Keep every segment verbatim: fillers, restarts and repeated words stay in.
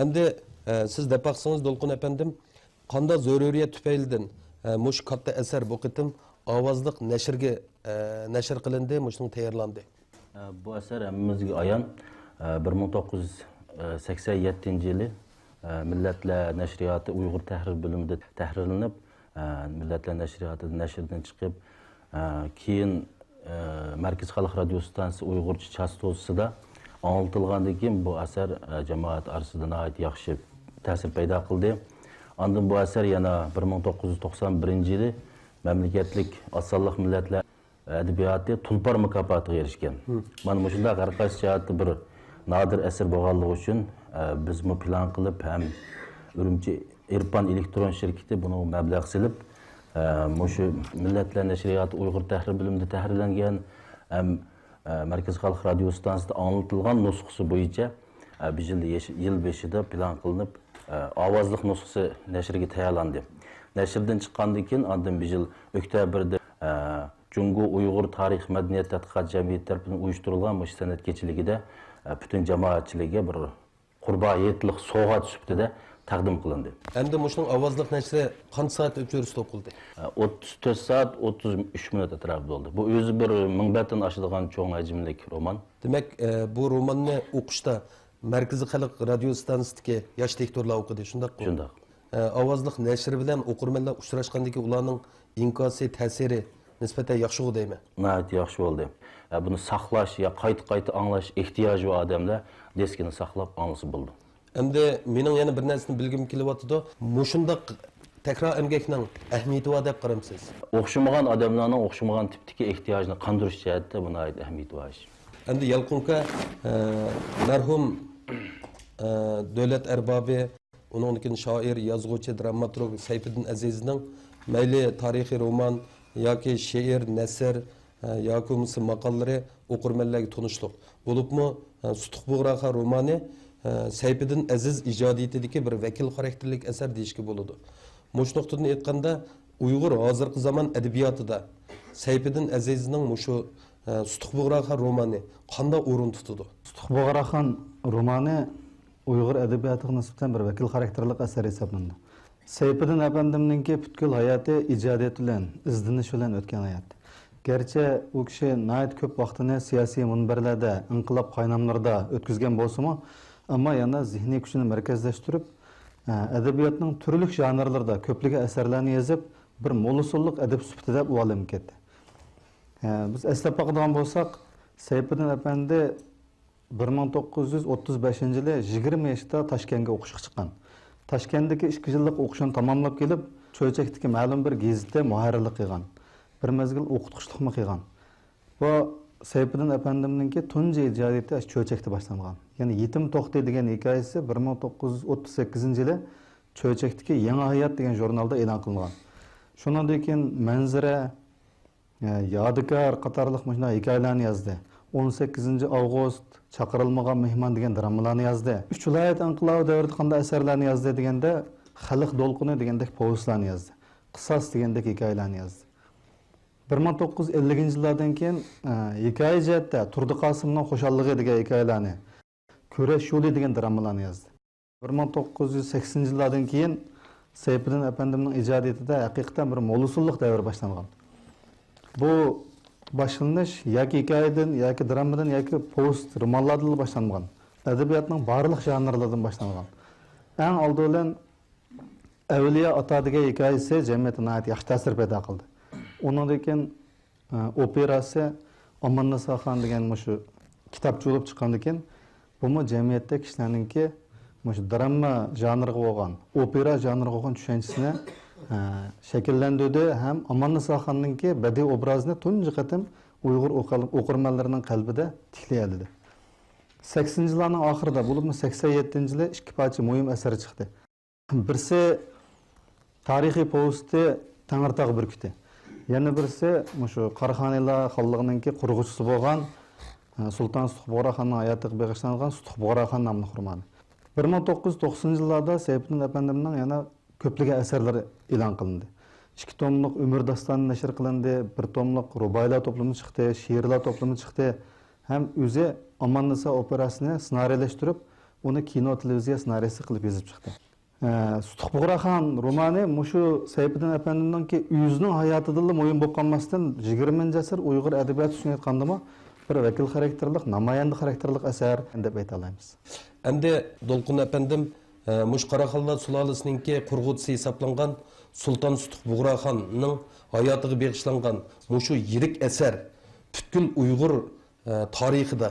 ئەمدى، ئە، سىز دەپ باقسىڭىز، دولقۇن ئەپەندىم، قانداق زۆرۈرىيەت تۈپەيلىدىن، ئە، مۇشۇ كاتتا ئەسەر بۇ قېتىم ئاۋازلىق نەشرگە، ئە، نەشر قىلىندى، مۇشۇنىڭ تەييارلاندى؟ ئە، بۇ ئەسەر ھەممىمىزگە ئايان. ئە، بىر مىڭ توققۇز يۈز سەكسەن يەتتىنچى يىلى، ئە، مىللەتلەر نەشرىياتى ئۇيغۇر تەھرىر بۆلۈمىدە تەھرىرلىنىپ، ئە، مىللەتلەر نەشرىياتىدا نەشردىن چىقىپ، ئە، كېيىن، ئە، مەركىزىي خەلق رادىيو ئىستانسىسى ئۇيغۇرچە چاستوتىسىدا ئاڭلىتىلغاندىن كېيىن، بۇ ئەسەر، ئە، جامائەت ئارىسىدا ناھايىتى ياخشى تەسىر پەيدا قىلدى. ئاندىن بۇ ئەسەر يەنە بىر مىڭ توققۇز يۈز توقسان بىرىنچى يىلى مەملىكەتلىك ئاز سانلىق مىللەتلەر ئەدەبىياتى تۇلپار مۇكاپاتىغا ئېرىشكەن. مانا مۇشۇنداق ھەر قايسى جەھەتتە بىر نادىر ئەسەر بولغانلىقى ئۈچۈن، ئە، بىزمۇ پىلان قىلىپ ھەم ئۈرۈمچى ئېرپان ئېلېكترون شىركىتى بۇنىڭغا مەبلەغ سېلىپ، ئە، مۇشۇ مىللەتلەر نەشرىياتى ئۇيغۇر تەھرىر بۆلۈمىدە تەھرىرلەنگەن ھەم، ئە، مەركىزىي خەلق رادىيو ئىستانسىسىدا ئاڭلىتىلغان نۇسخىسى بويىچە، ئە، بىز يىل يېش-، يىل بېشىدا پىلان قىلىنىپ، ئە، ئاۋازلىق نۇسخىسى نەشرگە تەييارلاندى. نەشردىن چىققاندىن كېيىن ئاندىن بىر يىل ئۆكتەبىردە، ئە، جۇڭگو ئۇيغۇر تارىخ مەدەنىيەت تەتقىقات جەمئىيىتى تەرىپىدىن ئۇيۇشتۇرۇلغان مۇشۇ سەنئەت كېچىلىكىدە، ئە، پۈتۈن جامائەتچىلىككە بىر قۇربان ھېيتلىق سوۋغات سۈپىتىدە تەقدىم قىلىندى. ئەمدى مۇشۇنىڭ ئاۋازلىق نەشرى قانچە سائەت ئۆتكۈزۈش توقۇلدى؟ ئە، ئوتتۇز تۆت سائەت ئوتتۇز ئۈچ مىنۇت ئەتراپىدا بولدى. بۇ ئۆزى بىر مىڭ بەتتىن ئاشىدىغان چوڭ ھەجىملىك رومان. دېمەك، ئە، بۇ روماننى ئوقۇشتا مەركىزىي خەلق رادىيو ئىستانسىسىدىكى ياش دىكتورلار ئوقۇدى، شۇنداققۇ؟ شۇنداق. ئە، ئاۋازلىق نەشر بىلەن ئوقۇرمەنلەر ئۇچراشقاندىكى ئۇلارنىڭ ئىنكاسى، تەسىرى نىسبەتەن ياخشىغۇ دەيمەن. ناھايىتى ياخشى بولدى. ئە، بۇنى ساقلاش يا قايتا-قايتا ئاڭلاش ئېھتىياجى بار ئادەملەر دىسكىنى ساقلاپ ئاڭلىسا بولىدۇ. ئەمدى مېنىڭ يەنە بىر نەرسىنى بىلگۈم كېلىۋاتىدۇ. مۇشۇنداق تەكرار ئەمگەكنىڭ ئەھمىيىتى بار دەپ قارامسىز؟ ئوخشىمىغان ئادەملەرنىڭ ئوخشىمىغان تىپتىكى ئېھتىياجىنى قاندۇرۇش جەھەتتە بۇ ناھايىتى ئەھمىيىتى بار ئىش. ئەمدى يالقۇنكا، ئە، مەرھۇم، ئە، دۆلەت ئەربابى، ئۇنىڭدىن كېيىن شائىر، يازغۇچى، دراماتورگ سەيپىدىن ئەزىزنىڭ مەيلى تارىخىي رومان ياكى شېئىر، نەسر، ئە، ياكى بولمىسا ماقالىلىرى ئوقۇرمەنلەرگە تونۇشلۇق. بولۇپمۇ، ئە، سۇتۇق بۇغراخان رومانى، ئە، سەيپىدىن ئەزىز ئىجادىيىتىدىكى بىر ۋەكىل خاراكتېرلىك ئەسەر دېيىشكە بولىدۇ. مۇشۇ نۇقتىدىن ئېيتقاندا، ئۇيغۇر ھازىرقى زامان ئەدەبىياتىدا سەيپىدىن ئەزىزنىڭ مۇشۇ، ئە، سۇتۇق بۇغراخان رومانى قانداق ئورۇن تۇتىدۇ؟ سۇتۇق بۇغراخان رومانى ئۇيغۇر ئەدەبىياتىغا نىسبەتەن بىر ۋەكىل خاراكتېرلىك ئەسەر ھېسابلىنىدۇ. سەيپىدىن ئەپەندىمنىڭكى پۈتكۈل ھاياتى ئىجادىيەت بىلەن، ئىزدىنىش بىلەن ئۆتكەن ھايات. گەرچە ئۇ كىشى ناھايىتى كۆپ ۋاقتىنى سىياسىي مۇنبەرلەردە، ئىنقىلاب قايناملىرىدا ئۆتكۈزگەن بولسىمۇ، ئەمما يەنە زېھنىي كۈچىنى مەركەزلەشتۈرۈپ، ئە، ئەدەبىياتنىڭ تۈرلۈك ژانىرلىرىدا كۆپلىگەن ئەسەرلەرنى يېزىپ، بىر موللىسۇنلۇق ئەدىب سۈپىتىدە ئۇ ئالەمگە كەتتى. ئە، بىز ئەسلەپ باقىدىغان بولساق، سەيپىدىن ئەپەندى بىر مىڭ توققۇز يۈز ئوتتۇز بەشىنچى يىلى يىگىرمە يېشىدا تاشكەنتكە ئوقۇشقا چىققان. تاشكەنتتىكى ئىككى يىللىق ئوقۇشىنى تاماملاپ كېلىپ، چۆچەكتىكى مەلۇم بىر گېزىتتە مۇھەررىرلىك قىلغان. بىر مەزگىل ئوقۇتقۇچىلىقمۇ قىلغان. بۇ سەيپىدىن ئەپەندىمنىڭكى تۇنجى ئىجادىيىتى ئاشۇ چۆچەكتە باشلانغان. يەنى يېتىم توختى دېگەن ھېكايىسى بىر مىڭ توققۇز يۈز ئوتتۇز سەككىزىنچى يىلى چۆچەكتىكى يېڭى ھايات دېگەن ژۇرنالدا ئېلان قىلىنغان. شۇنىڭدىن كېيىن مەنزىرە، يادىكار قاتارلىق مۇشۇنداق ھېكايىلەرنى يازدى. ئون سەككىزىنچى ئاۋغۇست، چاقىرىلمىغان مېھمان دېگەن درامىلارنى يازدى. ئۈچ ۋىلايەت ئىنقىلابى دەۋرىدە قانداق ئەسەرلەرنى يازدى دېگەندە، خەلق دولقۇنى دېگەندەك پوۋېستلارنى يازدى. قىساس دېگەندەك ھېكايىلەرنى يازدى. بىر مىڭ توققۇز يۈز ئەللىكىنچى يىللاردىن كېيىن، ئە، ھېكايە جەھەتتە تۇردى قاسىمنىڭ خۇشاللىقى دېگەن ھېكايىلەرنى، كۈرەش يولى دېگەن درامىلارنى يازدى. بىر مىڭ توققۇز يۈز سەكسىنىنچى يىللاردىن كېيىن سەيپىدىن ئەپەندىمنىڭ ئىجادىيىتىدە ھەقىقەتەن بىر موللىسۇنلۇق دەۋرى باشلانغان. بۇ باشلىنىش ياكى ھېكايىدىن، ياكى درامىدىن، ياكى پوۋېست، رومانلاردىنلا باشلانمىغان. ئەدەبىياتنىڭ بارلىق ژانىرلىرىدىن باشلانغان. ئەڭ ئالدى بىلەن ئەۋلىيا ئاتا دېگەن ھېكايىسى جەمئىيەتتە ناھايىتى ياخشى تەسىر پەيدا قىلدى. ئۇنىڭدىن كېيىن ئوپېراسى ئاماننىساخان دېگەن مۇشۇ كىتابچە بولۇپ چىققاندىن كېيىن، بۇمۇ جەمئىيەتتە كىشىلەرنىڭكى مۇشۇ دراما ژانىرىغا بولغان، ئوپېرا ژانىرىغا بولغان چۈشەنچىسىنى، ئە، شەكىللەندۈردى ھەم ئاماننىساخاننىڭكى بەدىئىي ئوبرازىنى تۇنجى قېتىم ئۇيغۇر ئوقۇ-، ئوقۇرمەنلىرىنىڭ قەلبىدە تىكلىيەلىدى. سەكسىنىنچى يىللارنىڭ ئاخىرىدا، بولۇپمۇ سەكسەن يەتتىنچى يىلى ئىككى پارچە مۇھىم ئەسەر چىقتى. بىرسى تارىخىي پوۋېستى تەڭرىتاغ بۈركۈتى. يەنە بىرسى مۇشۇ قاراخانىيلار خانلىقىنىڭكى قۇرغۇچىسى بولغان، ئە، سۇلتان سۇتۇق بۇغراخاننىڭ ھاياتىغا بېغىشلانغان سۇتۇق بۇغراخان ناملىق رومانى. بىر مىڭ توققۇز يۈز توقسىنىنچى يىللاردا سەيپىدىن ئەپەندىمنىڭ يەنە كۆپلىگەن ئەسەرلىرى ئېلان قىلىندى. ئىككى توملۇق ئۆمۈر داستانى نەشر قىلىندى، بىر توملۇق رۇبائىيلار توپلىمى چىقتى، شېئىرلار توپلىمى چىقتى ھەم ئۆزى ئاماننىسا ئوپېراسىنى سېنارىيلەشتۈرۈپ، ئۇنى كىنو، تېلېۋىزىيە سېنارىيسى قىلىپ يېزىپ چىقتى. ئە، سۇتۇق بۇغراخان رومانى مۇشۇ سەيپىدىن ئەپەندىمنىڭكى ئۆزىنىڭ ھاياتىدىنلا مۇھىم بولۇپ قالماستىن، يىگىرمىنچى ئەسىر ئۇيغۇر ئەدەبىياتى ئۈچۈن ئېيتقاندىمۇ بىر ۋەكىل خاراكتېرلىق، نامايەندە خاراكتېرلىق ئەسەر دەپ ئېيتالايمىز. ئەمدى دولقۇن ئەپەندىم، ئە، مۇشۇ قاراخانلار سۇلالىسىنىڭكى قۇرغۇچىسى ھېسابلانغان سۇلتان سۇتۇق بۇغراخاننىڭ ھاياتىغا بېغىشلانغان مۇشۇ يىرىك ئەسەر پۈتكۈل ئۇيغۇر، ئە، تارىخىدا،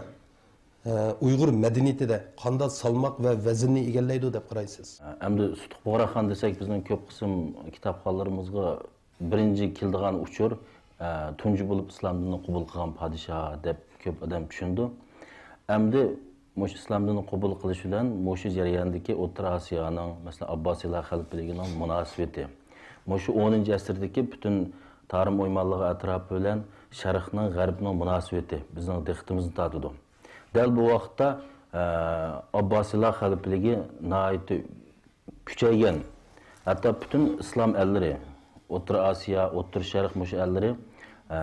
ئە، ئۇيغۇر مەدەنىيىتىدە قانداق سالماق ۋە ۋەزىننى ئىگىلەيدۇ دەپ قارايسىز؟ ئەمدى سۇتۇق بۇغراخان دېسەك، بىزنىڭ كۆپ قىسىم كىتابخانلىرىمىزغا بىرىنچى كېلىدىغان ئۇچۇر، ئە، تۇنجى بولۇپ ئىسلام دىنىنى قوبۇل قىلغان پادىشاھ دەپ كۆپ ئادەم چۈشىنىدۇ. ئەمدى مۇشۇ ئىسلام دىنىنى قوبۇل قىلىش بىلەن مۇشۇ جەرياندىكى ئوتتۇرا ئاسىيانىڭ، مەسىلەن، ئابباسىيلار خەلىپىلىكىنىڭ مۇناسىۋىتى، مۇشۇ ئونىنچى ئەسىردىكى پۈتۈن تارىم ئويمانلىقى ئەتراپى بىلەن شەرقنىڭ، غەربنىڭ مۇناسىۋىتى بىزنىڭ دىققىتىمىزنى تارتىدۇ. دەل بۇ ۋاقىتتا، ئە، ئابباسىيلار خەلىپىلىكى ناھايىتى كۈچەيگەن، ھەتتا پۈتۈن ئىسلام ئەللىرى، ئوتتۇرا ئاسىيا، ئوتتۇرا شەرق مۇشۇ ئەللىرى، ئە،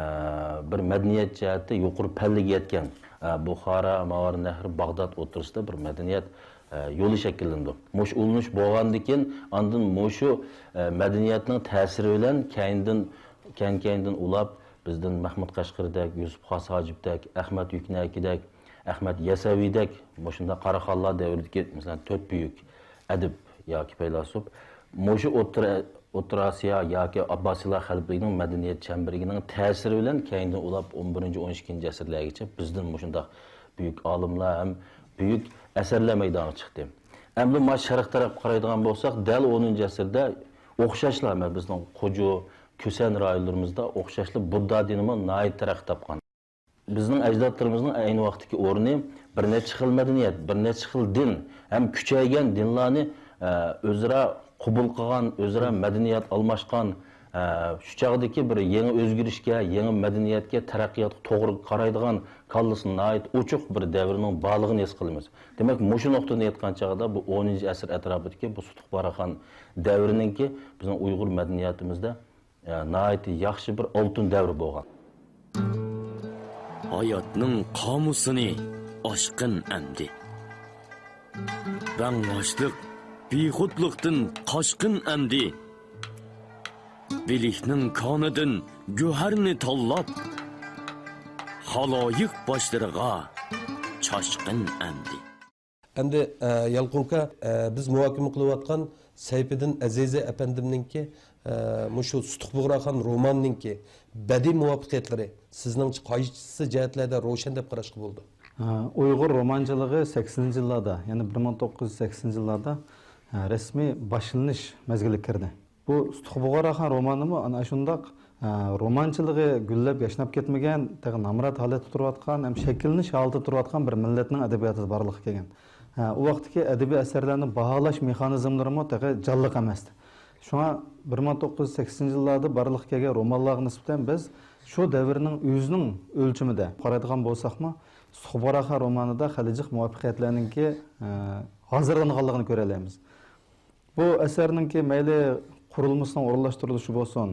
بىر مەدەنىيەت جەھەتتە يۇقىرى پەللىگە يەتكەن. ئە، بۇخارا، ماۋارىنەھر، باغداد ئوتتۇرىسىدا بىر مەدەنىيەت، ئە، يولى شەكىللىنىدۇ. مۇشۇ ئۇلىنىش بولغاندىن كېيىن، ئاندىن مۇشۇ، ئە، مەدەنىيەتنىڭ تەسىرى بىلەن كەينىدىن، كەين-كەينىدىن ئۇلاپ، بىزدىن مەھمۇد قەشقىرىدەك، يۈسۈپ خاس ھاجىپتەك، ئەخمەت يۈكنەكىدەك، ئەخمەت يەسەۋىدەك مۇشۇنداق قاراخانلار دەۋرىدىكى، مەسىلەن، تۆت بۈيۈك ئەدىب ياكى پەيلاسوپ مۇشۇ ئوتتۇرا، ئوتتۇرا ئاسىيا ياكى ئابباسىيلار خەلىپىلىكىنىڭ مەدەنىيەت چەمبىرىكىنىڭ تەسىرى بىلەن كەينىدىن ئۇلاپ ئون بىرىنچى، ئون ئىككىنچى ئەسىرلەرگىچە بىزدىن مۇشۇنداق بۈيۈك ئالىملار ھەم بۈيۈك ئەسەرلەر مەيدانغا چىقتى. ئەمدى مانا شەرق تەرەپكە قارايدىغان بولساق، دەل ئونىنچى ئەسىردە ئوخشاشلا، مانا بىزنىڭ قوجۇ، كۈسەن رايونلىرىمىزدا ئوخشاشلا بۇددا دىنىمۇ ناھايىتى تەرەققىي تاپقان. بىزنىڭ ئەجدادلىرىمىزنىڭ ئەينى ۋاقىتتىكى ئورنى بىر نەچچە خىل مەدەنىيەت، بىر نەچچە خىل دىن ھەم كۈچەيگەن دىنلارنى، ئە، ئۆزئارا قوبۇل قىلغان، ئۆزئارا مەدەنىيەت ئالماشقان، ئە، شۇ چاغدىكى بىر يېڭى ئۆزگىرىشكە، يېڭى مەدەنىيەتكە، تەرەققىياتقا توغرا قارايدىغان كاللىسى ناھايىتى ئوچۇق بىر دەۋرنىڭ بارلىقىنى ھېس قىلىمىز. دېمەك، مۇشۇ نۇقتىدىن ئېيتقان چاغدا بۇ ئونىنچى ئەسىر ئەتراپىدىكى بۇ سۇتۇق بۇغراخان دەۋرىنىڭكى بىزنىڭ ئۇيغۇر مەدەنىيىتىمىزدە ئە، ناھايىتى ياخشى بىر ئالتۇن دەۋر بولغان. ھاياتنىڭ قامۇسىنى ئاشقىن ئەمدى. بەڭ باشلىق بىخۇدلۇقتىن قاچقىن ئەمدى. بىلىكنىڭ كانىدىن گۆھەرنى تاللاپ، خالايىق باشلىرىغا چاچقىن ئەمدى. ئەمدى، ئە، يالقۇن ئاكا، ئە، بىز مۇھاكىمە قىلىۋاتقان سەيپىدىن ئەزىزى ئەپەندىمنىڭكى، ئە، مۇشۇ سۇتۇق بۇغراخان رومانىنىڭكى بەدىئىي مۇۋەپپەقىيەتلىرى سىزنىڭچە قايسى جەھەتلەردە روشەن دەپ قاراشقا بولىدۇ؟ ئە، ئۇيغۇر رومانچىلىقى سەكسىنىنچى يىللاردا، يەنى بىر مىڭ توققۇز يۈز سەكسىنىنچى يىللاردا، ئە، رەسمىي باشلىنىش مەزگىلىگە كىردى. بۇ سۇتۇق بۇغراخان رومانىمۇ ئەنە شۇنداق، ئە، رومانچىلىقى گۈللەپ ياشناپ كەتمىگەن، تېخى نامرات ھالەتتە تۇرۇۋاتقان ھەم شەكىللىنىش ھالىتىدە تۇرۇۋاتقان بىر مىللەتنىڭ ئەدەبىياتىدا بارلىققا كەلگەن. ئە، ئۇ ۋاقىتتىكى ئەدەبىي ئەسەرلەرنى باھالاش مېخانىزملىرىمۇ تېخى جانلىق ئەمەستى. شۇڭا بىر مىڭ توققۇز يۈز سەكسىنىنچى يىللاردا بارلىققا كەلگەن رومانلارغا نىسبەتەن بىز شۇ دەۋرنىڭ ئۆزىنىڭ ئۆلچىمىدە قارايدىغان بولساقمۇ، سۇتۇق بۇغراخان رومانىدا خېلى جىق مۇۋەپپەقىيەتلەرنىڭكى، ئە، ھازىرلانغانلىقىنى كۆرەلەيمىز. بۇ ئەسەرنىڭكى مەيلى قۇرۇلمىسىنىڭ ئورۇنلاشتۇرۇلۇشى بولسۇن،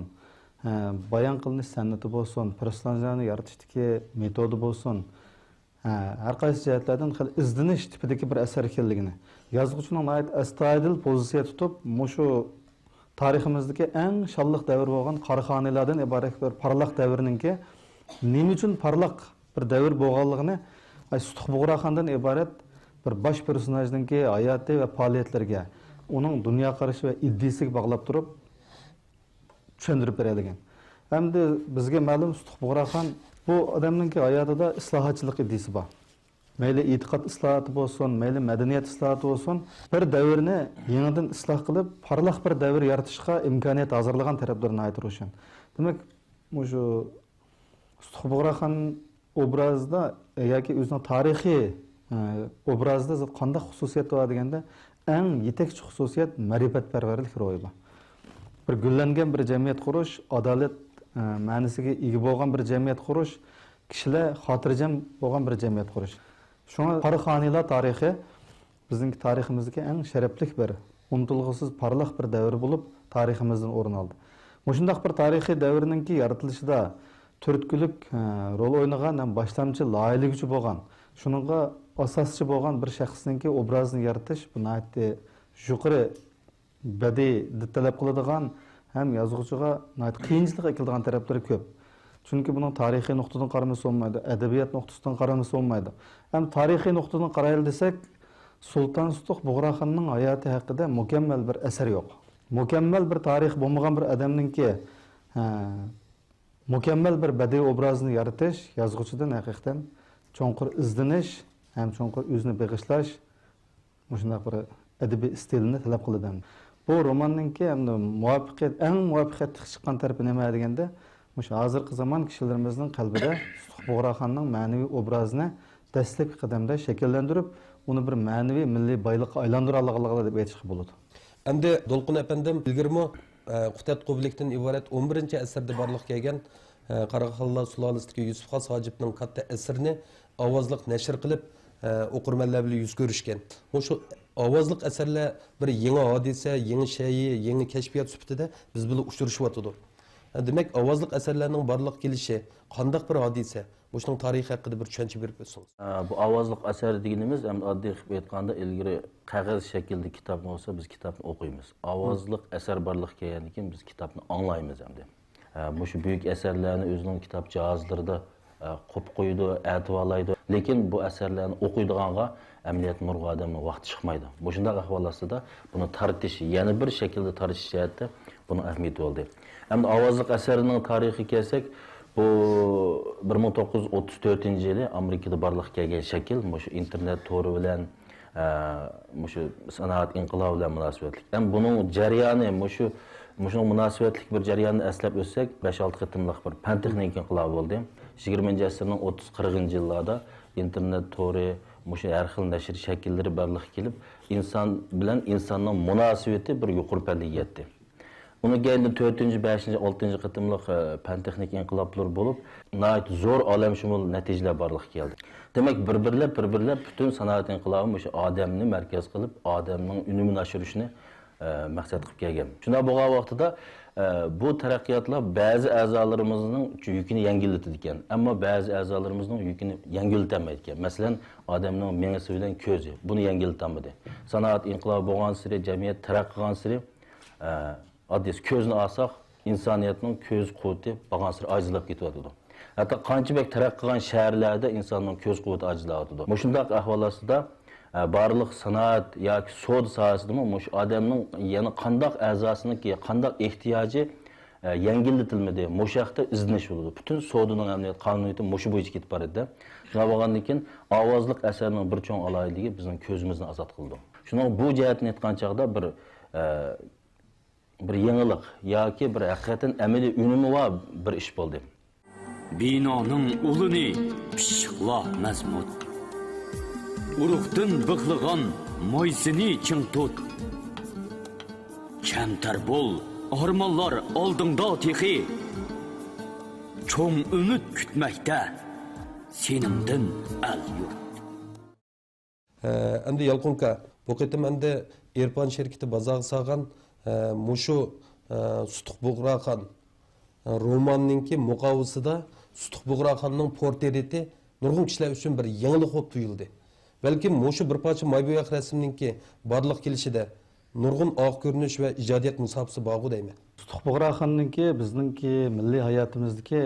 ھە، بايان قىلىنىش سەنئىتى بولسۇن، پېرسوناژلارنى يارىتىشتىكى مېتودى بولسۇن، ھە، ھەر قايسى جەھەتلەردىن خېلى ئىزدىنىش تىپىدىكى بىر ئەسەر ئىكەنلىكىنى، يازغۇچىنىڭ ناھايىتى ئەستايىدىل پوزىتسىيە تۇتۇپ، مۇشۇ تارىخىمىزدىكى ئەڭ شانلىق دەۋر بولغان قاراخانىيلاردىن ئىبارەت بىر پارلاق دەۋرنىڭكى نېمە ئۈچۈن پارلاق بىر دەۋر بولغانلىقىنى، ئاي، سۇتۇق بۇغراخاندىن ئىبارەت بىر باش پېرسوناژنىڭكى ھاياتى ۋە پائالىيەتلىرىگە، ئۇنىڭ دۇنيا قارىشى ۋە ئىدىيىسىگە باغلاپ تۇرۇپ چۈشەندۈرۈپ بېرەلىگەن. ئەمدى بىزگە مەلۇم، سۇتۇق بۇغراخان بۇ ئادەمنىڭكى ھاياتىدا ئىسلاھاتچىلىق ئىدىيىسى بار. مەيلى ئېتىقاد ئىسلاھاتى بولسۇن، مەيلى مەدەنىيەت ئىسلاھاتى بولسۇن، بىر دەۋرنى يېڭىدىن ئىسلاھ قىلىپ، پارلاق بىر دەۋر يارىتىشقا ئىمكانىيەت ھازىرلىغان تەرەپلىرى ناھايىتى روشەن. دېمەك، مۇشۇ سۇتۇق بۇغراخان ئوبرازىدا ياكى ئۆزىنىڭ تارىخىي، ئە، ئوبرازىدا زادى قانداق خۇسۇسىيەت بار دېگەندە، ئەڭ يېتەكچى خۇسۇسىيەت مەرىپەتپەرۋەرلىك روھى بار. بىر گۈللەنگەن بىر جەمئىيەت قۇرۇش، ئادالەت، ئە، مەنىسىگە ئىگە بولغان بىر جەمئىيەت قۇرۇش، كىشىلەر خاتىرجەم بولغان بىر جەمئىيەت قۇرۇش. شۇڭا قاراخانىيلار تارىخى بىزنىڭكى تارىخىمىزدىكى ئەڭ شەرەپلىك بىر، ئۇنتۇلغۇسىز پارلاق بىر دەۋر بولۇپ تارىخىمىزدىن ئورۇن ئالدى. مۇشۇنداق بىر تارىخىي دەۋرنىڭكى يارىتىلىشىدا تۈرتكىلىك، ئە، رول ئوينىغان ھەم باشلامچى، لايىھەلىگۈچى بولغان، شۇنىڭغا ئاساسچى بولغان بىر شەخسنىڭكى ئوبرازىنى يارىتىش، بۇ ناھايىتى يۇقىرى بەدىئىي دىت تەلەپ قىلىدىغان ھەم يازغۇچىغا ناھايىتى قىيىنچىلىق ئەكېلىدىغان تەرەپلىرى كۆپ. چۈنكى بۇنىڭ تارىخىي نۇقتىدىن قارىمىسا بولمايدۇ، ئەدەبىيات نۇقتىسىدىن قارىمىسا بولمايدۇ. ھەم تارىخىي نۇقتىدىن قارايلى دېسەك، سۇلتان سۇتۇق بۇغراخاننىڭ ھاياتى ھەققىدە مۇكەممەل بىر ئەسەر يوق. مۇكەممەل بىر تارىخ بولمىغان بىر ئادەمنىڭكى، ھە، مۇكەممەل بىر بەدىئىي ئوبرازنى يارىتىش يازغۇچىدىن ھەقىقەتەن چوڭقۇر ئىزدىنىش ھەم چوڭقۇر ئۆزىنى بېغىشلاش، مۇشۇنداق بىر ئەدەبىي ئىستىلنى تەلەپ قىلىدۇ. بۇ روماننىڭكى ئەمدى مۇۋەپپەقىيەت، ئەڭ مۇۋەپپەقىيەتلىك چىققان تەرىپى نېمە دېگەندە، مۇشۇ ھازىرقى زامان كىشىلىرىمىزنىڭ قەلبىدە سۇتۇق بۇغراخاننىڭ مەنىۋى ئوبرازىنى دەسلەپكى قەدەمدە شەكىللەندۈرۈپ، ئۇنى بىر مەنىۋى مىللىي بايلىققا ئايلاندۇرالىغانلىقىدا دەپ ئېيتىشقا بولىدۇ. ئەمدى دولقۇن ئەپەندىم ئىلگىرىمۇ، ئە، قۇتەت قۇبىلىكتىن ئىبارەت ئون بىرىنچى ئەسىردە بارلىققا كەلگەن، ئە، قاراخانلار سۇلالىسىدىكى يۈسۈپ خاس ھاجىپنىڭ كاتتا ئەسىرىنى ئاۋازلىق نەشر قىلىپ، ئە، ئوقۇرمەنلەر بىلەن يۈز كۆرۈشكەن. مۇشۇ ئاۋازلىق ئەسەرلەر بىر يېڭى ھادىسە، يېڭى شەيئى، يېڭى كەشپىيات سۈپىتىدە بىز بىلەن ئۇچرىشىۋاتىدۇ. دېمەك، ئاۋازلىق ئەسەرلەرنىڭ بارلىققا كېلىشى قانداق بىر ھادىسە؟ مۇشۇنىڭ تارىخى ھەققىدە بىر چۈشەنچە بېرىپ ئۆتسىڭىز. ئە، بۇ ئاۋازلىق ئەسەر دېگىنىمىز، ئەمدى ئاددىي قىلىپ ئېيتقاندا، ئىلگىرى قەغەز شەكلىدە كىتابمۇ بولسا، بىز كىتابنى ئوقۇيمىز. ئاۋازلىق ئەسەر بارلىققا كەلگەندىن كېيىن، بىز كىتابنى ئاڭلايمىز ئەمدى. ئە، مۇشۇ بۈيۈك ئەسەرلەرنى ئۆزىنىڭ كىتاب جاھازلىرىدا، ئە، قوپۇپ قويىدۇ، ئەتىۋارلايدۇ. لېكىن بۇ ئەسەرلەرنى ئوقۇيدىغانغا ئەمەلىيەتتە نۇرغۇن ئادەمنىڭ ۋاقتى چىقمايدۇ. مۇشۇنداق ئەھۋال ئاستىدا بۇنى تارتىش، يەنە بىر شەكىلدە تارتىش جەھەتتە بۇنىڭ ئەھمىيىتى بولدى. ئەمدى ئاۋازلىق ئەسەرنىڭ تارىخىغا كەلسەك، بۇ بىر مىڭ توققۇز يۈز ئوتتۇز تۆتىنچى يىلى ئامېرىكىدا بارلىققا كەلگەن شەكىل، مۇشۇ ئىنتېرنېت تورى بىلەن، ئە، مۇشۇ سانائەت ئىنقىلابى بىلەن مۇناسىۋەتلىك. ئەمما بۇنىڭ جەريانى، مۇشۇ، مۇشۇنىڭ مۇناسىۋەتلىك بىر جەرياننى ئەسلەپ ئۆتسەك، بەش-ئالتە قېتىملىق بىر پەن تېخنىكا ئىنقىلابى بولدى. يىگىرمىنچى ئەسىرنىڭ ئوتتۇز، قىرىقىنچى يىللاردا ئىنتېرنېت تورى، مۇشۇ ھەر خىل نەشر شەكىللىرى بارلىققا كېلىپ، ئىنسان بىلەن ئىنساننىڭ مۇناسىۋىتى بىر يۇقىرى پەللىگە يەتتى. ئۇنىڭ كەينىدىن تۆتىنچى، بەشىنچى، ئالتىنچى قېتىملىق، ئە، پەن تېخنىكا ئىنقىلابلىرى بولۇپ، ناھايىتى زور ئالەمشۇمۇل نەتىجىلەر بارلىققا كەلدى. دېمەك، بىر-بىرلەپ، بىر-بىرلەپ پۈتۈن سانائەت ئىنقىلابى مۇشۇ ئادەمنى مەركەز قىلىپ، ئادەمنىڭ ئۈنۈمىنى ئاشۇرۇشنى، ئە، مەقسەت قىلىپ كەلگەن. شۇنداق بولغان ۋاقتىدا، ئە، بۇ تەرەققىياتلار بەزى ئەزالىرىمىزنىڭ يۈكىنى يەڭگىللىتىدىكەن، ئەمما بەزى ئەزالىرىمىزنىڭ يۈكىنى يەڭگىللىتەلمەيدىكەن. مەسىلەن، ئادەمنىڭ مېڭىسى بىلەن كۆزى بۇنى يەڭگىللىتەلمىدى. سانائەت ئىنقىلابى بولغانسېرى، جەمئىيەت تەرەققىي قىلغانسېرى، ئە، ئاددىيسى كۆزنى ئالساق، ئىنسانىيەتنىڭ كۆز قۇۋۋىتى بارغانسېرى ئاجىزلاپ كېتىۋاتىدۇ. ھەتتا قانچە بەك تەرەققىي قىلغان شەھەرلەردە ئىنساننىڭ كۆز قۇۋۋىتى ئاجىزلاۋاتىدۇ. مۇشۇنداق ئەھۋال ئاستىدا، ئە، بارلىق سانائەت ياكى سودا ساھەسىدىمۇ مۇشۇ ئادەمنىڭ يەنە قانداق ئەزاسىنىڭكى، قانداق ئېھتىياجى، ئە، يەڭگىللىتىلمىدى. مۇشۇ ھەقتە ئىزدىنىش بولىدۇ. پۈتۈن سودىنىڭ ئەمەلىيەت قانۇنىيىتى مۇشۇ بويىچە كېتىپ بارىدۇ. شۇنداق بولغاندىن كېيىن، ئاۋازلىق ئەسەرنىڭ بىر چوڭ ئالاھىدىلىكى بىزنىڭ كۆزىمىزنى ئازاد قىلىدۇ. شۇنىڭ بۇ جەھەتتىن ئېيتقان چاغدا بىر، ئە، بىر يېڭىلىق ياكى بىر ھەقىقەتەن ئەمەلىي ئۈنۈمى بار بىر ئىش بولدى. بىنانىڭ ئۇلىنى پىششىقلا مەزمۇت. ئۇرۇقتىن بىخلىغان مايسىنى چىڭ تۇت. كەمتەر بول، ئارمانلار ئالدىڭدا تېخى. چوڭ ئۈمىد كۈتمەكتە سېنىڭدىن ئەل-يۇرت. ئەمدى يالقۇنكا، بۇ قېتىم ئەمدى ئېرپان شىركىتى بازارغا سالغان، ئە، مۇشۇ، ئە، سۇتۇق بۇغراخان، ئە، روماننىڭكى مۇقاۋىسىدا سۇتۇق بۇغراخاننىڭ پورترېتى نۇرغۇن كىشىلەر ئۈچۈن بىر يېڭىلىق بولۇپ تۇيۇلدى. بەلكىم مۇشۇ بىر پارچە ماي بوياق رەسىمنىڭكى بارلىققا كېلىشىدە نۇرغۇن ئاق كۆرۈنۈش ۋە ئىجادىيەت مۇساپىسى بارغۇ دەيمەن. سۇتۇق بۇغراخاننىڭكى بىزنىڭكى مىللىي ھاياتىمىزدىكى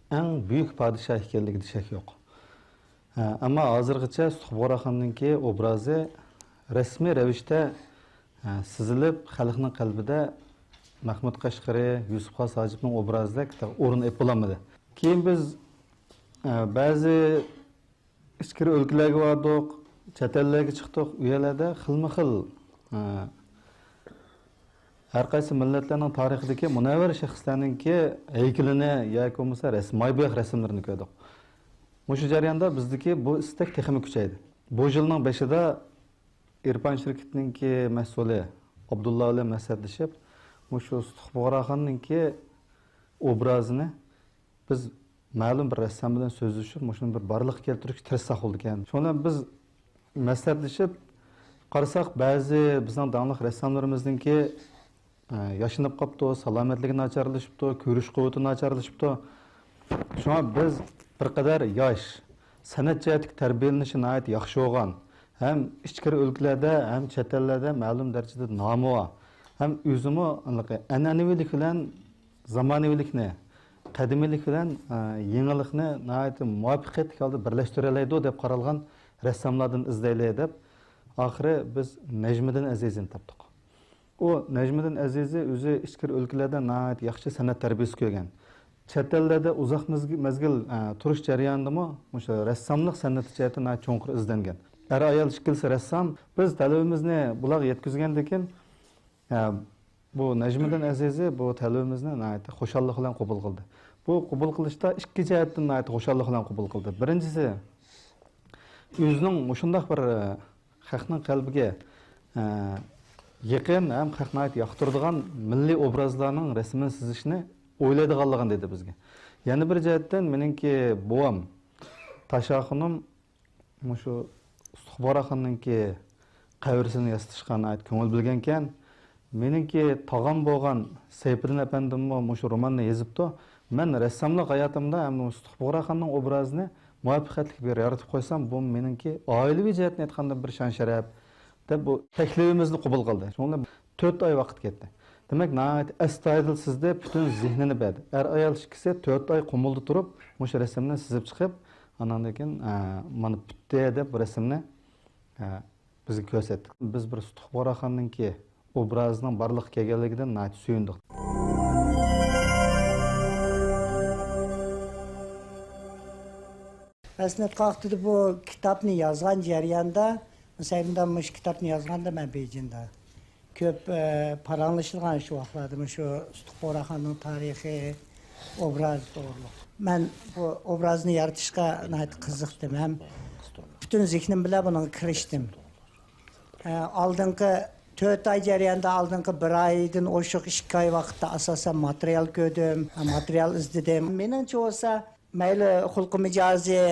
ئەڭ بۈيۈك پادىشاھ ئىكەنلىكىدە شەك يوق. ھە، ئەمما ھازىرغىچە سۇتۇق بۇغراخاننىڭكى ئوبرازى رەسمىي رەۋىشتە، ھە، سىزىلىپ، خەلقنىڭ قەلبىدە مەخمۇت قەشقىرى، يۈسۈپ خاس ھاجىپنىڭ ئوبرازىدەك ئورۇن ئېلىپ بولالمىدى. كېيىن بىز، ھە، بەزى ئىچكىرى ئۆلكىلەرگە باردۇق، چەت ئەللەرگە چىقتۇق، ئۇ يەرلەردە خىلمۇ خىل، ھە، ھەر قايسى مىللەتلەرنىڭ تارىخىدىكى مۇنەۋۋەر شەخسلەرنىڭكى ھەيكىلىنى ياكى بولمىسا رەسىم، ماي بوياق رەسىملىرىنى كۆردۇق. مۇشۇ جەرياندا بىزدىكى بۇ ئىستەك تېخىمۇ كۈچەيدى. بۇ يىلنىڭ بېشىدا ئېرپان شىركىتىنىڭكى مەسئۇلى ئابدۇللا بىلەن مەسلىھەتلىشىپ، مۇشۇ سۇتۇق بۇغراخاننىڭكى ئوبرازىنى بىز مەلۇم بىر رەسسام بىلەن سۆزلىشىپ، مۇشۇنى بىر بارلىققا كەلتۈرۈشكە تىرىشساق بولىدىكەن. شۇنىڭ بىلەن بىز مەسلىھەتلىشىپ قارىساق، بەزى بىزنىڭ داڭلىق رەسساملىرىمىزنىڭكى، ئە، ياشىنىپ قاپتۇ، سالامەتلىكى ناچارلىشىپتۇ، كۆرۈش قۇۋۋىتى ناچارلىشىپتۇ. شۇڭا بىز بىر قەدەر ياش، سەنئەت جەھەتتىكى تەربىيەلىنىشى ناھايىتى ياخشى بولغان، ھەم ئىچكىرى ئۆلكىلەردە، ھەم چەت ئەللەردە مەلۇم دەرىجىدە نامى بار، ھەم ئۆزىمۇ ئەنئەنىۋىلىك بىلەن زامانىۋىلىكنى، قەدىمىيلىك بىلەن، ئە، يېڭىلىقنى ناھايىتى مۇۋەپپەقىيەتلىك ھالدا بىرلەشتۈرەلەيدۇ دەپ قارالغان رەسساملاردىن ئىزدەيلى دەپ، ئاخىرى بىز نەجمىدىن ئەزىزىنى تاپتۇق. ئۇ نەجمىدىن ئەزىزى ئۆزى ئىچكىرى ئۆلكىلەردە ناھايىتى ياخشى سەنئەت تەربىيەسى كۆرگەن. چەت ئەللەردە ئۇزاق مەزگىل، مەزگىل، ئە، تۇرۇش جەريانىدىمۇ مۇشۇ رەسساملىق سەنئىتى جەھەتتە ناھايىتى چوڭقۇر ئىزدەنگەن. ئەر-ئايال ئىككىلىسى رەسسام. بىز تەلىپىمىزنى بۇلارغا يەتكۈزگەندىن كېيىن، ئە، بۇ نەجمىدىن ئەزىزى بۇ تەلىپىمىزنى ناھايىتى خۇشاللىق بىلەن قوبۇل قىلدى. بۇ قوبۇل قىلىشتا ئىككى جەھەتتىن ناھايىتى خۇشاللىق بىلەن قوبۇل قىلدى. بىرىنچىسى، ئۆزىنىڭ مۇشۇنداق بىر، ئە، خەقنىڭ قەلبىگە، ئە، يېقىن ھەم خەق ناھايىتى ياقتۇرىدىغان مىللىي ئوبرازلارنىڭ رەسىمىنى سىزىشنى ئويلايدىغانلىقىنى دېدى بىزگە. يەنە بىر جەھەتتىن، مېنىڭكى بوۋام تاشا خانىم مۇشۇ ئۇستىخۇ بۇغراخاننىڭكى قەبرىسىنى ياسىتىشقا ناھايىتى كۆڭۈل بۆلگەنكەن. مېنىڭكى تاغام بولغان سەيپىدىن ئەپەندىممۇ مۇشۇ روماننى يېزىپتۇ. مەن رەسساملىق ھاياتىمدا ئەمدى ئۇستىخۇ بۇغراخاننىڭ ئوبرازىنى مۇۋەپپەقىيەتلىك بىر يارىتىپ قويسام، بۇ مېنىڭكى ئائىلىۋى جەھەتتىن ئېيتقاندا بىر شان-شەرەپ، دەپ بۇ تەكلىپىمىزنى قوبۇل قىلدى. شۇڭا تۆت ئاي ۋاقىت كەتتى. دېمەك، ناھايىتى ئەستايىدىل سىزدى، پۈتۈن زېھنىنى بەردى. ئەر-ئايال ئىككىسى تۆت ئاي قۇمۇلدا تۇرۇپ، مۇشۇ رەسىمنى سىزىپ چىقىپ، ئاناندىن كېيىن، ئە، مانا پۈتتى دەپ بۇ رەسىمنى، ئە، بىزگە كۆرسەتتى. بىز بىر ئۇستىخۇ بۇغراخاننىڭكى ئوبرازىنىڭ بارلىققا كەلگەنلىكىدىن ناھايىتى سۆيۈندۇق. ھەسنەت قاقتىدە بۇ كىتابنى يازغان جەرياندا، مەسىلەن، مۇشۇ كىتابنى يازغاندا مەن بېيجىڭدا كۆپ، ئە، پاراڭلىشىدىغان شۇ ۋاقىتلاردا مۇشۇ ئۇستىخۇ بۇغراخاننىڭ تارىخى، ئوبرازى توغرۇلۇق. مەن بۇ ئوبرازنى يارىتىشقا ناھايىتى قىزىقتىم ھەم پۈتۈن زېھنىم بىلەن بۇنىڭغا كىرىشتىم. ئە، ئالدىنقى تۆت ئاي جەريانىدا، ئالدىنقى بىر ئايدىن ئوشۇق ئىككى ئاي ۋاقىتتا ئاساسەن ماتېرىيال كۆردۈم، ماتېرىيال ئىزدىدىم. مېنىڭچە بولسا، مەيلى خۇلقى مىجەزى،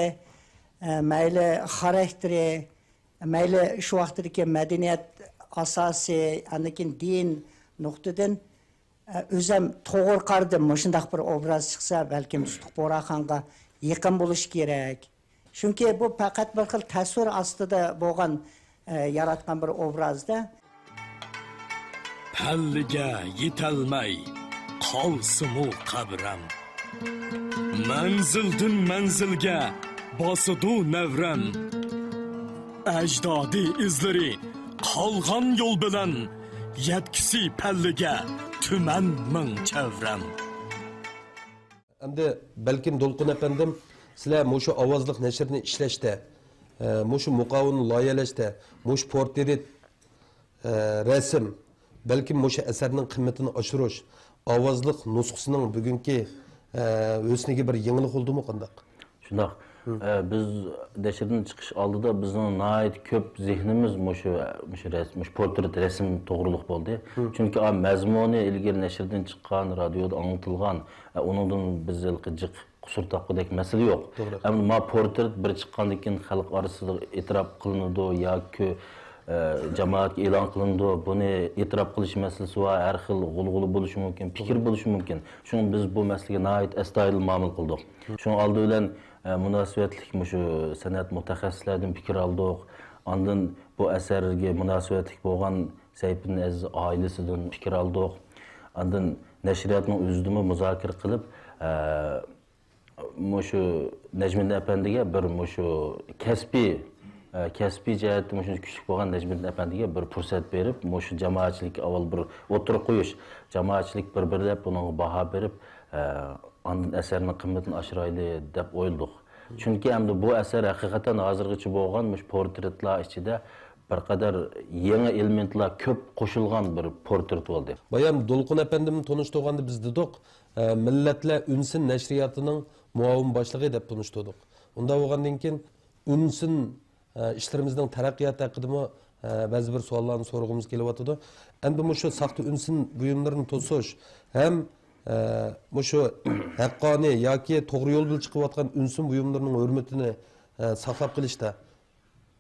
ئە، مەيلى خاراكتېرى، مەيلى شۇ ۋاقىتتىكى مەدەنىيەت ئاساسى، ئاندىن كېيىن دىن نۇقتىدىن، ئە، ئۆزۈم توغرا قارىدىم. مۇشۇنداق بىر ئوبراز چىقسا، بەلكىم ئۇستىخۇ بۇغراخانغا يېقىن بولۇشى كېرەك. چۈنكى بۇ پەقەت بىر خىل تەسۋىر ئاستىدا بولغان، ئە، ياراتقان بىر ئوبرازدا. پەللىگە يېتەلمەي قالسىمۇ قەبرەم، مەنزىلدىن مەنزىلگە باسىدۇ نەۋرەم. ئەجدادى ئىزلىرى قالغان يول بىلەن، يەتكۈسى پەللىگە تۈمەن مىڭ چەۋرەم. ئەمدى بەلكىم دولقۇن ئەپەندىم، سىلەر مۇشۇ ئاۋازلىق نەشرنى ئىشلەشتە، ئە، مۇشۇ مۇقاۋىنى لايىھەلەشتە، مۇشۇ پورترېت، ئە، رەسىم، بەلكىم مۇشۇ ئەسەرنىڭ قىممىتىنى ئاشۇرۇش، ئاۋازلىق نۇسخىسىنىڭ بۈگۈنكى، ئە، ھۆسنىگە بىر يېڭىلىق بولدىمۇ قانداق؟ شۇنداق. ئە، بىز نەشردىن چىقىش ئالدىدا بىزنىڭ ناھايىتى كۆپ زېھنىمىز مۇشۇ، مۇشۇ رەس-، مۇشۇ پورترېت رەسىم توغرۇلۇق بولدى. چۈنكى، ئا، مەزمۇنى ئىلگىرى نەشردىن چىققان، رادىيودا ئاڭلىتىلغان، ئە، ئۇنىڭدىن بىز ھېلىقى جىق قۇسۇر تاپقۇدەك مەسىلە يوق. توغرا. ئەمدى ما پورترېت بىر چىققاندىن كېيىن خەلق ئارىسىدا ئېتىراپ قىلىنىدۇ ياكى، ئە، جامائەتكە ئېلان قىلىنىدۇ. بۇنى ئېتىراپ قىلىش مەسىلىسى بار، ھەر خىل غۇلغۇلا بولۇشى مۇمكىن، پىكىر بولۇشى مۇمكىن. شۇڭا بىز بۇ مەسىلىگە ناھايىتى ئەستايىدىل مۇئامىلە قىلدۇق. شۇنىڭ ئالدى بىلەن، ئە، مۇناسىۋەتلىك مۇشۇ سەنئەت مۇتەخەسسىسلەردىن پىكىر ئالدۇق. ئاندىن بۇ ئەسەرگە مۇناسىۋەتلىك بولغان سەيپىدىن ئەزىز ئائىلىسىدىن پىكىر ئالدۇق. ئاندىن نەشرىياتنىڭ ئۆزىدىمۇ مۇزاكىرە قىلىپ، ئە، مۇشۇ نەجمىدىن ئەپەندىگە بىر مۇشۇ كەسپىي، ئە، كەسپىي جەھەتتە مۇشۇنچە كۈچلۈك بولغان نەجمىدىن ئەپەندىگە بىر پۇرسەت بېرىپ، مۇشۇ جامائەتچىلىككە ئاۋۋال بىر ئوتتۇرىغا قويۇش، جامائەتچىلىك بىر-بىرلەپ بۇنىڭغا باھا بېرىپ، ئە، ئاندىن ئەسەرنىڭ قىممىتىنى ئاشۇرايلى دەپ ئويلىدۇق. چۈنكى ئەمدى بۇ ئەسەر ھەقىقەتەن ھازىرغىچە بولغان مۇشۇ پورترېتلار ئىچىدە بىر قەدەر يېڭى ئېلېمېنتلار كۆپ قوشۇلغان بىر پورترېت بولدى. بايام دولقۇن ئەپەندىمنى تونۇشتۇرغاندا بىز دېدۇق، ئە، مىللەتلەر ئۈنسىن نەشرىياتىنىڭ مۇئاۋىن باشلىقى دەپ تونۇشتۇردۇق. ئۇنداق بولغاندىن كېيىن ئۈنسىن، ئە، ئىشلىرىمىزنىڭ تەرەققىياتى ھەققىدىمۇ، ئە، بەزى بىر سوئاللارنى سورىغۇمىز كېلىۋاتىدۇ. ئەمدى مۇشۇ ساختا ئۈنسىن بۇيۇملىرىنى توسۇش ھەم، ئە، مۇشۇ ھەققانىي ياكى توغرا يول بىلەن چىقىۋاتقان ئۈنسىن بۇيۇملىرىنىڭ ھۆرمىتىنى، ئە، ساقلاپ قېلىشتا،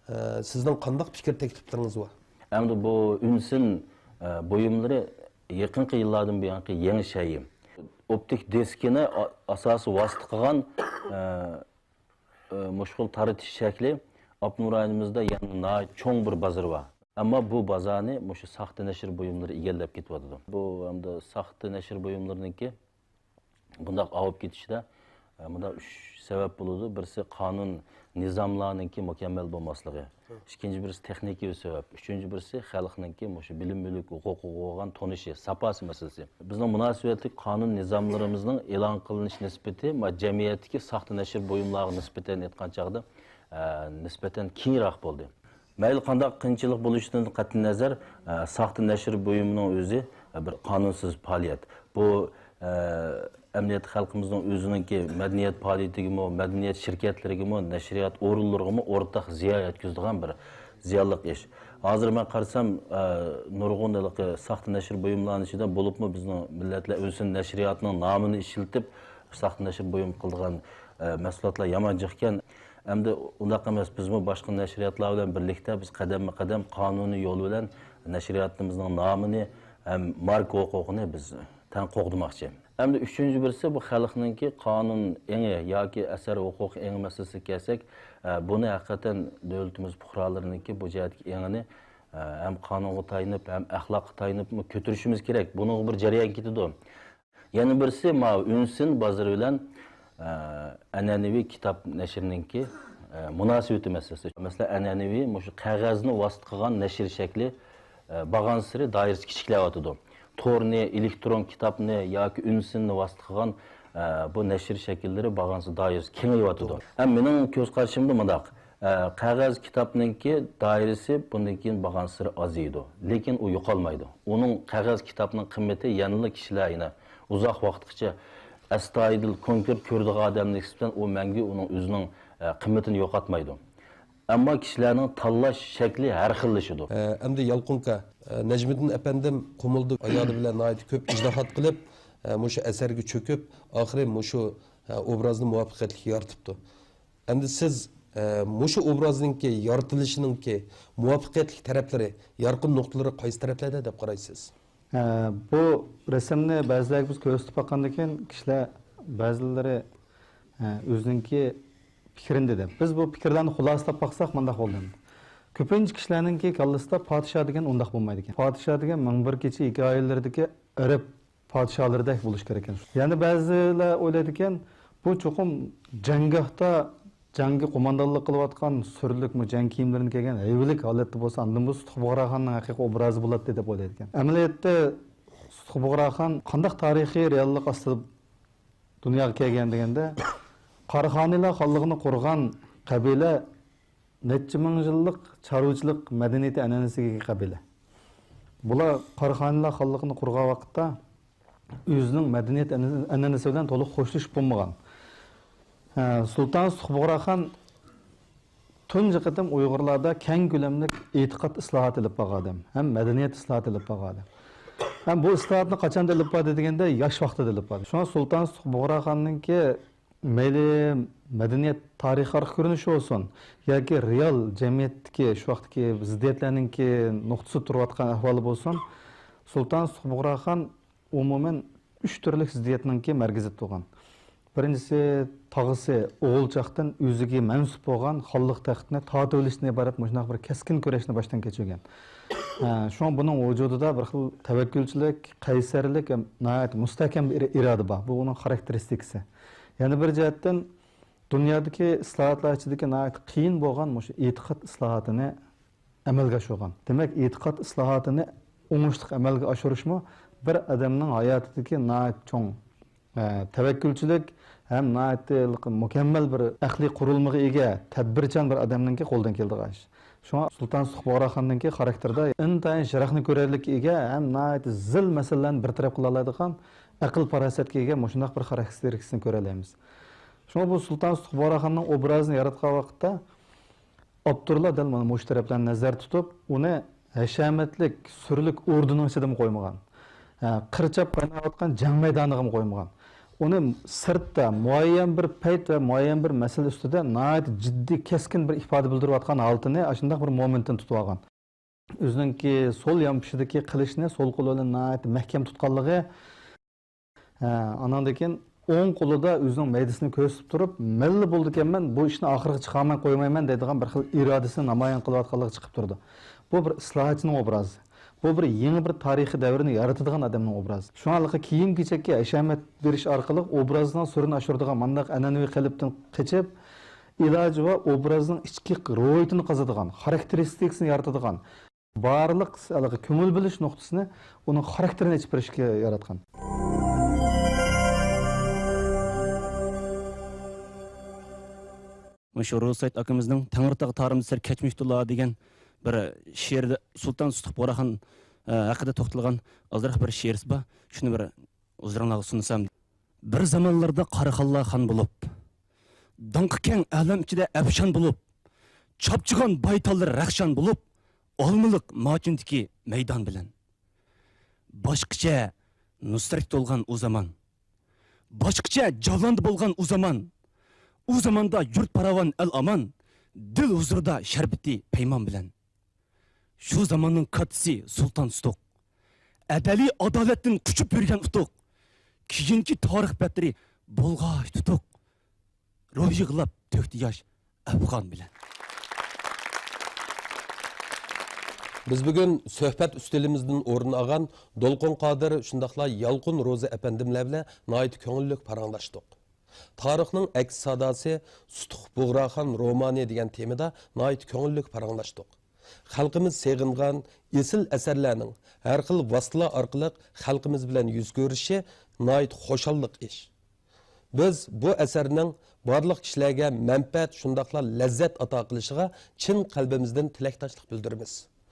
ئە، سىزنىڭ قانداق پىكىر تەكلىپلىرىڭىز بار؟ ئەمدى بۇ ئۈنسىن، ئە، بۇيۇملىرى يېقىنقى يىللاردىن بۇيانقى يېڭى شەيئى. ئوپتىك دىسكىنى ئا-، ئاساسىي ۋاسىتە قىلغان، ئە، ئە، مۇشۇ خىل تارىتىش شەكلى ئاپتونوم رايونىمىزدا يەنە ناھايىتى چوڭ بىر بازىرى بار. ئەمما بۇ بازارنى مۇشۇ ساختا نەشر بۇيۇملىرى ئىگىلەپ كېتىۋاتىدۇ. بۇ ھەمدە ساختا نەشر بۇيۇملىرىنىڭكى بۇنداق ئاۋۇپ كېتىشىدە، ئە، مۇنداق ئۈچ سەۋەب بولىدۇ. بىرسى قانۇن نىزاملارنىڭكى مۇكەممەل بولماسلىقى. ئىككىنچى بىرسى تېخنىكىي سەۋەب. ئۈچىنچى بىرسى خەلقنىڭكى مۇشۇ بىلىم مۈلۈك ھوقۇقىغا بولغان تونۇشى، ساپاسى مەسىلىسى. بىزنىڭ مۇناسىۋەتلىك قانۇن نىزاملىرىمىزنىڭ ئېلان قىلىنىش نىسبىتى، ما، جەمئىيەتتىكى ساختا نەشر بۇيۇملارغا نىسبەتەن ئېيتقان چاغدا، ئە، نىسبەتەن كېيىنراق بولدى. مەيلى قانداق قىيىنچىلىق بولۇشىدىن قەتئىينەزەر، ئە، ساختا نەشر بۇيۇمىنىڭ ئۆزى، ئە، بىر قانۇنسىز پائالىيەت. بۇ، ئە، ئەمەلىيەتتە خەلقىمىزنىڭ ئۆزىنىڭكى مەدەنىيەت پائالىيىتىگىمۇ، مەدەنىيەت شىركەتلىرىگىمۇ، نەشرىيات ئورۇنلىرىغىمۇ ئورتاق زىيان يەتكۈزىدىغان بىر زىيانلىق ئىش. ھازىر مەن قارىسام، ئە، نۇرغۇن ھېلىقى ساختا نەشر بۇيۇملارنىڭ ئىچىدە، بولۇپمۇ بىزنىڭ مىللەتلەر ئۈنسۇن نەشرىياتىنىڭ نامىنى ئىشلىتىپ، ساختا نەشر بۇيۇم قىلىدىغان، ئە، مەھسۇلاتلار يامان جىقكەن. ئەمدى ئۇنداق ئەمەس، بىزمۇ باشقا نەشرىياتلار بىلەن بىرلىكتە بىز قەدەممۇ قەدەم قانۇنىي يول بىلەن نەشرىياتىمىزنىڭ نامىنى ھەم ماركا ھوقۇقىنى بىز تەڭ قوغدىماقچى. ئەمدى ئۈچىنچى بىرسى، بۇ خەلقنىڭكى قانۇن ئېڭى ياكى ئەسەر ھوقۇقى ئېڭى مەسىلىسىگە كەلسەك، ئە، بۇنى ھەقىقەتەن دۆلىتىمىز پۇقرالىرىنىڭكى بۇ جەھەتتىكى ئېڭىنى، ئە، ھەم قانۇنغا تايىنىپ، ھەم ئەخلاققا تايىنىپمۇ كۆتۈرۈشىمىز كېرەك. بۇنىڭغا بىر جەريان كېتىدۇ. يەنە بىرسى، ماۋۇ ئۈنسىن بازىرى بىلەن، ئە، ئەنئەنىۋى كىتاب نەشرىنىڭكى، ئە، مۇناسىۋىتى مەسىلىسى. مەسىلەن، ئەنئەنىۋى مۇشۇ قەغەزنى ۋاسىتە قىلغان نەشر شەكلى، ئە، بارغانسېرى دائىرىسى كىچىكلەۋاتىدۇ. تورنى، ئېلېكترون كىتابنى ياكى ئۈنسىننى ۋاسىتە قىلغان، ئە، بۇ نەشر شەكىللىرى بارغانسېرى دائىرىسى كېڭىيىۋاتىدۇ. ھەم مېنىڭ كۆز قارىشىمدا مۇنداق. ئە، قەغەز كىتابنىڭكى دائىرىسى بۇندىن كېيىن بارغانسېرى ئازىيىدۇ، لېكىن ئۇ يوقالمايدۇ. ئۇنىڭ، قەغەز كىتابنىڭ قىممىتى يەنىلا كىشىلەر يەنە ئۇزاق ۋاقىتقىچە ئەستايىدىل كونكرېت كۆرىدىغان ئادەمنىڭ نىسبەتەن ئۇ مەڭگۈ ئۇنىڭ ئۆزىنىڭ، ئە، قىممىتىنى يوقاتمايدۇ. ئەمما كىشىلەرنىڭ تاللاش شەكلى ھەر خىللىشىدۇ. ئە، ئەمدى يالقۇنكا، ئە، نەجمىدىن ئەپەندىم قۇمۇلدا ئايالى بىلەن ناھايىتى كۆپ ئىجتىھات قىلىپ، ئە، مۇشۇ ئەسەرگە چۆكۈپ، ئاخىرى مۇشۇ، ئە، ئوبرازنى مۇۋەپپەقىيەتلىك يارىتىپتۇ. ئەمدى سىز، ئە، مۇشۇ ئوبرازنىڭكى يارىتىلىشىنىڭكى مۇۋەپپەقىيەتلىك تەرەپلىرى، يارقىن نۇقتىلىرى قايسى تەرەپلەردە دەپ قارايسىز؟ ئە، بۇ رەسىمنى بەزىلەرگە بىز كۆرسىتىپ باققاندىن كېيىن، كىشىلەر بەزىلىرى، ئە، ئۆزىنىڭكى پىكرىنى دېدى. بىز بۇ پىكىرلەرنى خۇلاسىلاپ باقساق، مۇنداق بولدى. كۆپىنچە كىشىلەرنىڭكى كاللىسىدا پادىشاھ دېگەن ئۇنداق بولمايدىكەن. پادىشاھ دېگەن مىڭ بىر كېچە ھېكايىلىرىدىكى ئەرەب پادىشاھلىرىدەك بولۇشى كېرەك ئىكەن. يەنە بەزىلەر ئويلايدىكەن، بۇ چوقۇم جەڭگاھتا جەڭگە قوماندانلىق قىلىۋاتقان سۈرلۈك، مۇ-، جەڭ كىيىملىرىنى كىيگەن ھەيۋىلىك ھالەتتە بولسا، ئاندىن بولسا سۇتۇق بۇغراخاننىڭ ھەقىقىي ئوبرازى بولاتتى دەپ ئويلايدىكەن. ئەمەلىيەتتە سۇتۇق بۇغراخان قانداق تارىخىي رېئاللىق ئاستىدا دۇنياغا كەلگەن دېگەندە، قاراخانىيلار خانلىقىنى قۇرغان قەبىلە نەچچە مىڭ يىللىق چارۋىچىلىق مەدەنىيىتى ئەنئەنىسىگە ئىگە قەبىلە. بۇلار قاراخانىيلار خانلىقىنى قۇرغان ۋاقىتتا ئۆزىنىڭ مەدەنىيەت ئەنئەنىسى بىلەن تولۇق خوشلىشىپ بولمىغان. ھە، سۇلتان سۇتۇق بۇغراخان تۇنجى قېتىم ئۇيغۇرلاردا كەڭ كۆلەملىك ئېتىقاد ئىسلاھاتى ئېلىپ بارغان ئادەم ھەم مەدەنىيەت ئىسلاھاتى ئېلىپ بارغان ئادەم. ھەم بۇ ئىسلاھاتنى قاچاندا ئېلىپ باردى دېگەندە، ياش ۋاقتىدا ئېلىپ باردى. شۇڭا سۇلتان سۇتۇق بۇغراخاننىڭكى مەيلى مەدەنىيەت تارىخىي ئارقا كۆرۈنۈشى بولسۇن ياكى رېئال جەمئىيەتتىكى شۇ ۋاقىتتىكى زىددىيەتلەرنىڭكى نۇقتىسىدا تۇرۇۋاتقان ئەھۋالى بولسۇن، سۇلتان سۇتۇق بۇغراخان ئومۇمەن ئۈچ تۈرلۈك زىددىيەتنىڭكى مەركىزىدە تۇرغان. بىرىنچىسى، تاغىسى ئوغۇلچاقتىن ئۆزىگە مەنسۇپ بولغان خانلىق تەختىنى تارتىۋېلىشتىن ئىبارەت مۇشۇنداق بىر كەسكىن كۈرەشنى باشتىن كەچۈرگەن. ھە، شۇڭا بۇنىڭ ۋۇجۇدىدا بىر خىل تەۋەككۈلچىلىك، قەيسەرلىك ھەم ناھايىتى مۇستەھكەم بىر ئىرادە بار. بۇ ئۇنىڭ خاراكتېرىستىكىسى. يەنە بىر جەھەتتىن، دۇنيادىكى ئىسلاھاتلار ئىچىدىكى ناھايىتى قىيىن بولغان مۇشۇ ئېتىقاد ئىسلاھاتىنى ئەمەلگە ئاشۇرغان. دېمەك، ئېتىقاد ئىسلاھاتىنى ئوڭۇشلۇق ئەمەلگە ئاشۇرۇشمۇ بىر ئادەمنىڭ ھاياتىدىكى ناھايىتى چوڭ، ئە، تەۋەككۈلچىلىك ھەم ناھايىتى مۇكەممەل بىر ئەقلىي قۇرۇلمىغا ئىگە، تەدبىرچان بىر ئادەمنىڭكى قولىدىن كېلىدىغان ئىش. شۇڭا سۇلتان سۇتۇق بۇغراخاننىڭكى خاراكتېرىدا ئىنتايىن يىراقنى كۆرەرلىككە ئىگە ھەم ناھايىتى زىل مەسىلىلەرنى بىر تەرەپ قىلالايدىغان ئەقىل-پاراسەتكە ئىگە مۇشۇنداق بىر خاراكتېرىستىكىسىنى كۆرەلەيمىز. شۇڭا بۇ سۇلتان سۇتۇق بۇغراخاننىڭ ئوبرازىنى ياراتقان ۋاقىتتا ئاپتورلار دەل مانا مۇشۇ تەرەپلەرنى نەزەردە تۇتۇپ، ئۇنى ھەشەمەتلىك، سۈرلۈك ئوردىنىڭ ئىچىدىمۇ قويمىغان. ھە، قىر چاپ قايناۋاتقان جەڭ مەيدانىغىمۇ قويمىغان. ئۇنى سىرتتا مۇئەييەن بىر پەيت ۋە مۇئەييەن بىر مەسىلە ئۈستىدە ناھايىتى جىددىي، كەسكىن بىر ئىپادە بىلدۈرۈۋاتقان ھالىتىنى ئاشۇنداق بىر مومېنتتىن تۇتۇۋالغان. ئۆزىنىڭكى سول يانپۇشىدىكى قىلىچنى سول قولى بىلەن ناھايىتى مەھكەم تۇتقانلىقى، ھە، ئاناندىن كېيىن ئوڭ قولىدا ئۆزىنىڭ مەيدىسىنى كۆرسىتىپ تۇرۇپ، مەنلا بولىدىكەنمەن، بۇ ئىشنى ئاخىرىغا چىقارماي قويمايمەن دەيدىغان بىر خىل ئىرادىسىنى نامايان قىلىۋاتقانلىقى چىقىپ تۇرىدۇ. بۇ بىر ئىسلاھاتچىنىڭ ئوبرازى. بۇ بىر يېڭى بىر تارىخىي دەۋرنى يارىتىدىغان ئادەمنىڭ ئوبرازى. شۇڭا ھېلىقى كىيىم-كېچەككە ھەشەمەت بېرىش ئارقىلىق ئوبرازنىڭ سۈرىنى ئاشۇرىدىغان مانداق ئەنئەنىۋى قېلىپتىن قېچىپ، ئىلاجى بار ئوبرازنىڭ ئىچكى روھىيىتىنى قازىدىغان، خاراكتېرىستىكىسىنى يارىتىدىغان، بارلىق ھېلىقى كۆڭۈل بۆلۈش نۇقتىسىنى ئۇنىڭ خاراكتېرىنى ئېچىپ بېرىشكە ياراتقان. مۇشۇ روزى سايىت ئاكىمىزنىڭ «تەڭرىتاغ تارىمدا سەر كەچمىشتۇلا» دېگەن بىر شېئىردا سۇلتان سۇتۇق بۇغراخان، ئە، ھەققىدە توختالغان ئازراق بىر شېئىرى بار. شۇنى بىر ھۇزۇرۇڭلارغا سۇنسام. بىر زامانلاردا قاراخانلار خان بولۇپ، داڭقى كەڭ ئالەم ئىچىدە ئەپشان بولۇپ، چاپچىغان بايتاللىرى رەخشان بولۇپ، ئالمىلىق ماچىنىدىكى مەيدان بىلەن. باشقىچە نۇسرەتكە تولغان ئۇ زامان. باشقىچە جاۋلاندا بولغان ئۇ زامان. ئۇ زاماندا يۇرت پاراۋان، ئەل ئامان، دىل ھۇزۇرىدا شەربىتى پەيمان بىلەن. شۇ زاماننىڭ كاتتىسى سۇلتان سۇتۇق. ئەدەلىي ئادالەتتىن قۇچۇپ يۈرگەن ئۇتۇق. كېيىنكى تارىخ بەتلىرى بولغاچ تۇتۇق. روھ يىغلاپ تۆكتى ياش ئەپغان بىلەن. بىز بۈگۈن سۆھبەت ئۈستىلىمىزدىن ئورۇن ئالغان دولقۇن قادىر شۇنداقلا يالقۇن روزى ئەپەندىملەر بىلەن ناھايىتى كۆڭۈللۈك پاراڭلاشتۇق. تارىخنىڭ ئەكس ساداسى، سۇتۇق بۇغراخان رومانى دېگەن تېمىدا ناھايىتى كۆڭۈللۈك پاراڭلاشتۇق. خەلقىمىز سېغىنغان ئېسىل ئەسەرلەرنىڭ ھەر خىل ۋاسىتىلەر ئارقىلىق خەلقىمىز بىلەن يۈز كۆرۈشۈشى ناھايىتى خۇشاللىق ئىش. بىز بۇ ئەسەرنىڭ بارلىق كىشىلەرگە مەنپەئەت، شۇنداقلا لەززەت ئاتا قىلىشىغا چىن قەلبىمىزدىن تىلەكداشلىق بىلدۈرىمىز.